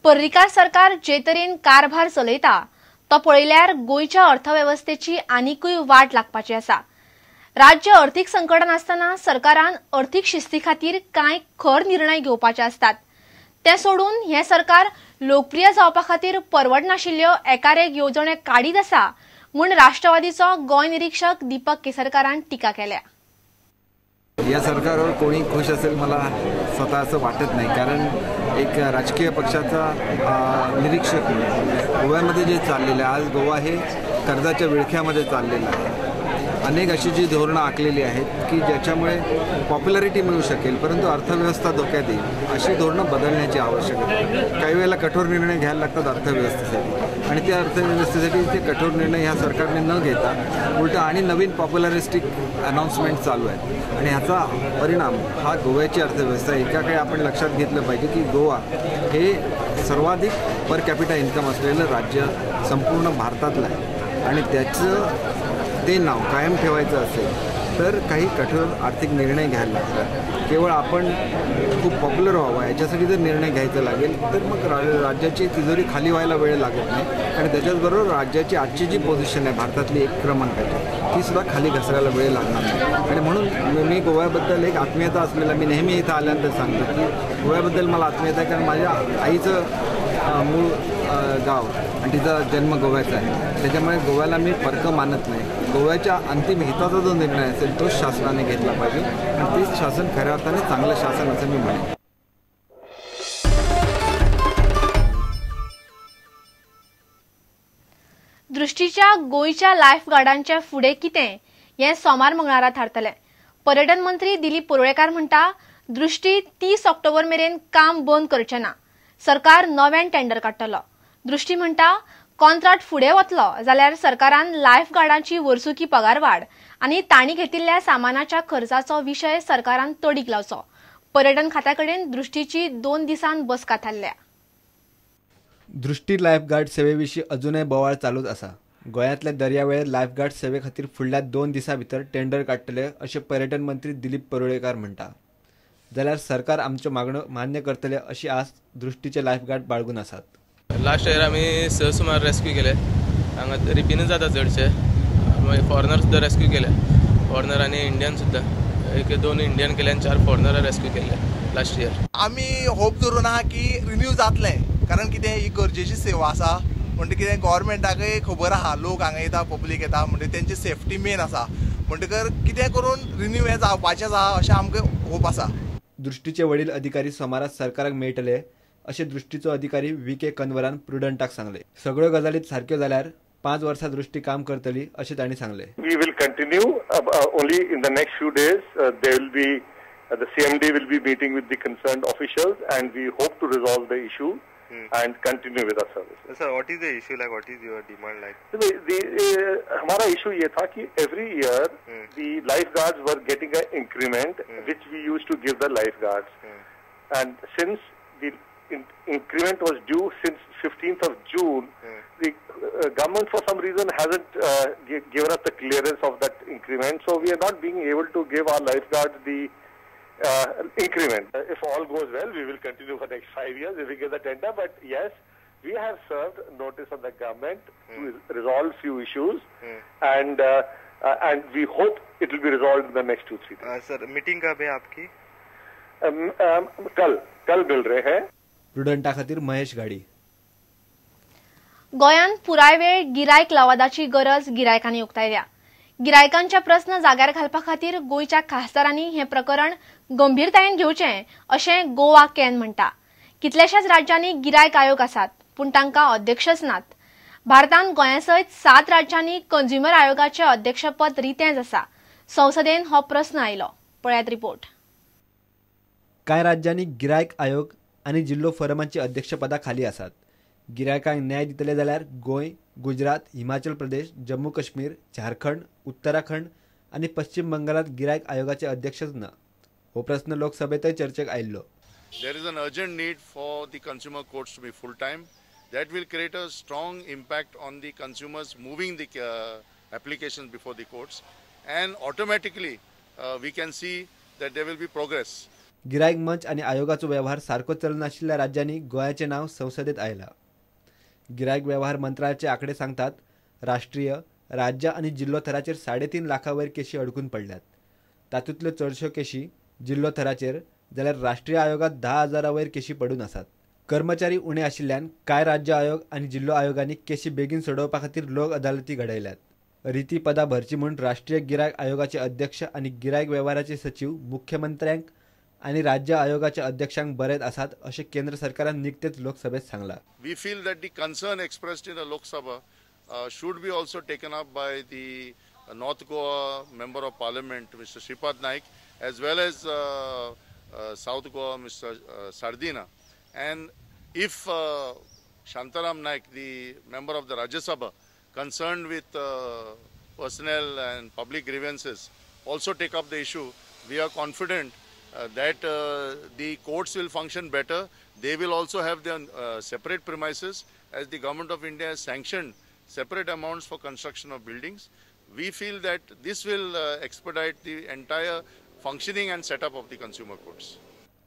पर्रीकार सरकार जे तरेन कारभार चलयता तो पळयल्यार गोंयच्या अर्थवेवस्थेची आनिकूय वाट लागपाची आसा। राज्य अर्थीक संकटान आसतना सरकारान अर्थीक शिस्ती खातीर कांय खर निर्णय घेवपाचे आसतात, ते सोडून हें सरकार लोकप्रिय जावपा खातीर परवडनाशिल्ल्यो एकारेक येवजण्यो काडीत आसा म्हूण राष्ट्रवादीचो गोंय निरीक्षक दीपक केसरकारान टिका केल्या। या सरकारवर कोणी खुश असेल मला स्वतः असं वाटत नाही, कारण एक राजकीय पक्षाचा निरीक्षक गोव्यामध्ये जे चाललेलं आहे, आज गोवा हे कर्जाच्या विळख्यामध्ये चाललेलं आहे। अनेक अशी जी धोरणं आखलेली आहेत की ज्याच्यामुळे पॉप्युलॅरिटी मिळू शकेल परंतु अर्थव्यवस्था धोक्यात येईल, अशी धोरणं बदलण्याची आवश्यकता आहे। काही वेळेला कठोर निर्णय घ्यायला लागतात अर्थव्यवस्थेसाठी आणि त्या अर्थव्यवस्थेसाठी ते कठोर निर्णय ह्या सरकारने न घेता उलट आणि नवीन पॉप्युलरिस्टिक अनाऊन्समेंट चालू आहेत आणि ह्याचा परिणाम हा गोव्याची अर्थव्यवस्था एकाकडे आपण लक्षात घेतलं पाहिजे की गोवा हे सर्वाधिक पर कॅपिटा इन्कम असलेलं राज्य संपूर्ण भारतातलं आहे आणि त्याचं ते नाव कायम ठेवायचं असेल तर काही कठोर आर्थिक निर्णय घ्यायला लागतात। केवळ आपण खूप पॉप्युलर व्हावं याच्यासाठी जर निर्णय घ्यायचा लागेल तर मग राज्याची तिजोरी खाली व्हायला वेळ लागत नाही आणि त्याच्याचबरोबर राज्याची आजची जी पोझिशन आहे भारतातली एक क्रमांकाची ती सुद्धा खाली घसरायला वेळ लागणार नाही। आणि म्हणून मी गोव्याबद्दल एक आत्मीयता असलेला, मी नेहमी इथं आल्यानंतर सांगतो की गोव्याबद्दल मला आत्मीयता आहे, कारण माझ्या आईचं मूळ गाव आणि तिचा जन्म गोव्याचा आहे, त्याच्यामुळे गोव्याला मी फरक मानत नाही। गोव्याच्या अंतिम हिताचा जो निर्णय असेल तोच शासनाने घेतला पाहिजे आणि तेच शासन खऱ्या अर्थाने चांगलं शासन असं मी म्हणेन। दृष्टीच्या गोंयच्या लायफ गार्डांच्या फुडें कितें हें सोमार मंगळारा थारतलें। पर्यटन मंत्री दिलीप परुळेकार म्हणटा दृष्टी 30 ऑक्टोबर मेरेन काम बंद करचें ना, सरकार नव्यान टेंडर काडटलो। दृष्टी म्हणटा कॉन्ट्राक्ट फुडें वतलो जाल्यार सरकारान लायफ गार्डांची वर्सुकी पगारवाड आनी तांणी घेतिल्ल्या सामानाच्या खर्चाचो विशय सरकारान तडीक लावचो। पर्यटन खात्या कडेन दृष्टीची 2 दिसांत बसका थारल्या। दृष्टी लायफगार्ड सेवेविशीं अजूनय बोवाळ चालूच आसा। गोंयांतल्या दर्यावेळेर लायफगार्ड सेवे खातीर फुडल्या 2 दिसां भितर टेंडर काडटले अशें पर्यटन मंत्री दिलीप परुळेकार म्हणटा, जाल्यार सरकार आमच्यो मागण्यो मान्य करतले अशी आस दृष्टीचे लायफगार्ड बाळगून आसात। लास्ट इयर आमी 6 सुमार रेस्क्यू केले, हांगा रिपीनच जाता चडशे, मागीर फॉरेनर सुद्दां रेस्क्यू केले, फॉरेनर आनी इंडियन सुद्दां, 1-2 इंडियन केले आनी 4 फॉरेनर रेस्क्यू केले लास्ट इयर। आमी होप धरून आहा की रिन्यू जातलें, कारण कितें ही गरजेची सेवा आसा, म्हणटा कितें गव्हर्मेंटाकय खबर आहा लोक हांगा येता, पब्लीक येता, म्हणटा तेंची सेफ्टी मेन आसा, म्हणटकर कितें करून रिन्यू हें जावपाचेंच आहा अशें आमकां होप आसा। दृष्टीचे वडील अधिकारी सोमारा सरकाराक मेळटले अशें दृष्टीचो अधिकारी व्ही के कन्वरान प्रुडंटाक सांगले। सगळ्यो गजाली सारक्यो जाल्यार 5 वर्सां दृष्टी काम करतली अशें तांणी सांगले। We will continue only in the next few days there will be the CMD will be meeting with the concerned officials and we hope to resolve the issue and continue with our services. Sir, what is the issue like? What is your demand like? हमारा issue ये था कि every year the lifeguards were getting an increment which we used to give the lifeguards, and since the increment was due since 15th of June, the government for some reason hasn't given us the clearance of that increment, so we are not being able to give our lifeguards the increment. If all goes well, we will continue for next 5 years if we get the tender, but yes, we have served notice on the government to resolve few issues and we hope it will be resolved in the next 2-3 days. Sir, meeting कब है आपकी? कल मिल रहे हैं। प्रुडंटा खातीर महेश घाडी। गोंयांत पुराय वेळ गिरायक लवादाची गरज गिरायकांनी उक्तायल्या। गिरायकांचे प्रस्न जाग्यार घालपा खातीर गोंयच्या खासदारांनी हें प्रकरण गंभीरतायेन घेवचें अशें गोवा can म्हणटा। कितल्याशाच राज्यांनी गिरायक आयोग आसात पूण तांकां अध्यक्षच नात। भारतांत गोंया सयत 7 राज्यांनी कंझ्युमर आयोगाचें अध्यक्षपद रितेंच आसा। संसदेन हो प्रस्न आयलो। पळयात रिपोर्ट। कांय राज्यांनी गिरायक आयोग आनी जिल्लो फोरमांची अध्यक्षपदां खाली आसात। गिरायकांक न्याय दितले जाल्यार गोंय, गुजरात, हिमाचल प्रदेश, जम्मू काश्मीर, झारखंड, उत्तराखंड आनी पश्चिम बंगालात गिरायक आयोगाचे अध्यक्षच ना। हो प्रस्न लोकसभेतय चर्चेक आयिल्लो। There is an urgent need for the consumer courts to be full time. That will create a strong impact on the consumers moving the applications before the courts, and automatically we can see that there will be progress. गिरायक मंच आनी आयोगाचो वेव्हार सारको चलनाशिल्ल्या राज्यांनी गोंयाचें नांव संसदेत आयलां. गिरायक वेव्हार मंत्रालयाचे आंकडे सांगतात राष्ट्रीय, राज्य आनी जिल्लो थराचेर 3.5 लाखां वयर केशी अडकून पडल्यात. तातूंतल्यो चडश्यो केशी जिल्लो थराचेर जाल्यार राष्ट्रीय आयोगात 10,000 वयर केशी पडून आसात. कर्मचारी उणे आशिल्ल्यान कांय राज्य आयोग आनी जिल्लो आयोगांनी केशी बेगीन सोडोवपा खातीर लोक अदालती घडयल्यात. रिती पदां भरची म्हूण राष्ट्रीय गिरायक आयोगाचे अध्यक्ष आनी गिरायक वेव्हाराचे सचीव मुख्यमंत्र्यांक आनी राज्य आयोगाच्या अध्यक्षांक बरयत आसात अशें केंद्र सरकारान निकतेच लोकसभेत सांगलां. We feel that the concern expressed in the Lok Sabha should be also taken up by the North Goa Member of Parliament Mr. Shripad Naik as well as South Goa Mr. Sardinha, and if Shantaram Naik, the member of the Rajya Sabha concerned with personnel and public grievances, also take up the issue, we are confident that the courts will function better. They will also have their separate premises, as the Government of India has sanctioned separate amounts for construction of buildings. We feel that this will expedite the entire functioning and setup of the consumer courts.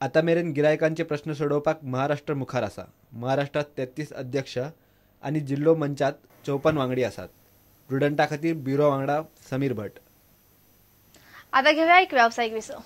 आता मेरेन गिरायकांचे प्रश्न सोडोवपाक महाराष्ट्र मुखार आसा. महाराष्ट्रात 33 अध्यक्ष आनी जिल्लो मंचात 54 वांगडी आसात. प्रुडंटा खातीर ब्युरो वांगडा समीर भट. आता घेऊया एक व्यावसायिक विसव.